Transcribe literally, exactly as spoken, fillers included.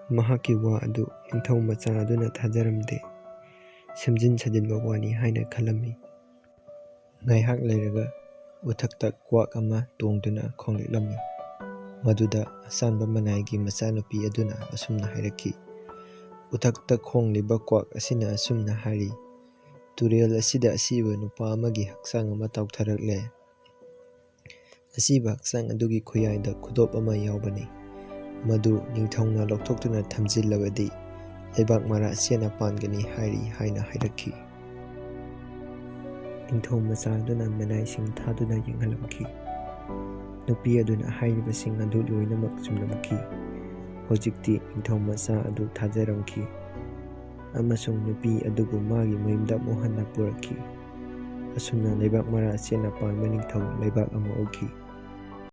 ꯃꯍꯥꯛꯀꯤ ꯋꯥ ꯑꯗꯨ ꯅꯤꯡꯊꯧ ꯃꯆꯥ ꯑꯗꯨꯅ ꯊꯥꯖꯔꯝꯗꯦ꯫ ꯁꯦꯝꯖꯤꯟ ꯁꯥꯖꯤꯟꯕ ꯋꯥꯅꯤ ꯍꯥꯏꯅ ꯈꯜꯂꯝꯃꯤ꯫ ꯉꯥꯏꯍꯥꯛ ꯂꯩꯔꯒ ꯎꯊꯛꯇ ꯀ꯭ꯋꯥꯛ ꯑꯃ ꯇꯣꯡꯗꯨꯅ ꯈꯣꯡꯂꯛꯂꯝꯃꯤ꯫ ꯃꯗꯨꯗ ꯑꯆꯥꯟꯕ ꯃꯅꯥꯏꯒꯤ ꯃꯆꯥꯅꯨꯄꯤ ꯑꯗꯨꯅ ꯑꯁꯨꯝꯅ ꯍꯥꯏꯔꯛꯈꯤ, "ꯎꯊꯛꯇ ꯈꯣꯡꯂꯤꯕ ꯀ꯭ꯋꯥꯛ ꯑꯁꯤꯅ ꯑꯁꯨꯝꯅ ꯍꯥꯏꯔꯤ, 'ꯇꯨꯔꯦꯜ ꯑꯁꯤꯗ ꯑꯁꯤꯕ ꯅꯨꯄꯥ ꯑꯃꯒꯤ ꯍꯛꯆꯥꯡ ꯑꯃ ꯇꯥꯎꯊꯔꯛꯂꯦ꯫ ꯑꯁꯤꯕ ꯍꯛꯆꯥꯡ ꯑꯗꯨꯒꯤ ꯈꯨꯌꯥꯏꯗ ꯈꯨꯗꯣꯞ ꯑꯃ ꯌꯥꯎꯕꯅꯤ꯫ ꯃꯗꯨ ꯅꯤꯡꯊꯧꯅ ꯂꯧꯊꯣꯛꯇꯨꯅ ꯊꯝꯖꯤꯜꯂꯕꯗꯤ ꯂꯩꯕꯥꯛ ꯃꯔꯥ ꯆꯦꯠꯅ ꯄꯥꯟꯒꯅꯤ ꯍꯥꯏꯔꯤ" ꯍꯥꯏꯅ ꯍꯥꯏꯔꯛꯈꯤ꯫ ꯅꯤꯡꯊꯧ ꯃꯆꯥ ꯑꯗꯨꯅ ꯃꯅꯥꯏꯁꯤꯡ ꯊꯥꯗꯨꯅ ꯌꯦꯡꯍꯜꯂꯝꯈꯤ꯫ ꯅꯨꯄꯤ ꯑꯗꯨꯅ ꯍꯥꯏꯔꯤꯕꯁꯤꯡ ꯑꯗꯨ ꯂꯣꯏꯅꯃꯛ ꯆꯨꯝꯂꯝꯈꯤ꯫ ꯍꯧꯖꯤꯛꯇꯤ ꯅꯤꯡꯊꯧ ꯃꯆꯥ ꯑꯗꯨ ꯊꯥꯖꯔꯝꯈꯤ ꯑꯃꯁꯨꯡ ꯅꯨꯄꯤ ꯑꯗꯨꯕꯨ ꯃꯥꯒꯤ ꯃꯌꯨꯝꯗ ꯑꯃꯨꯛ ꯍꯟꯅ ꯄꯨꯔꯛꯈꯤ꯫ ꯑꯁꯨꯝꯅ ꯂꯩꯕꯥꯛ ꯃꯔꯥ ꯆꯦꯠꯅ ꯄꯥꯟꯕ ꯅꯤꯡꯊꯧ ꯂꯩꯕꯥꯛ ꯑꯃ ꯎꯈꯤ꯫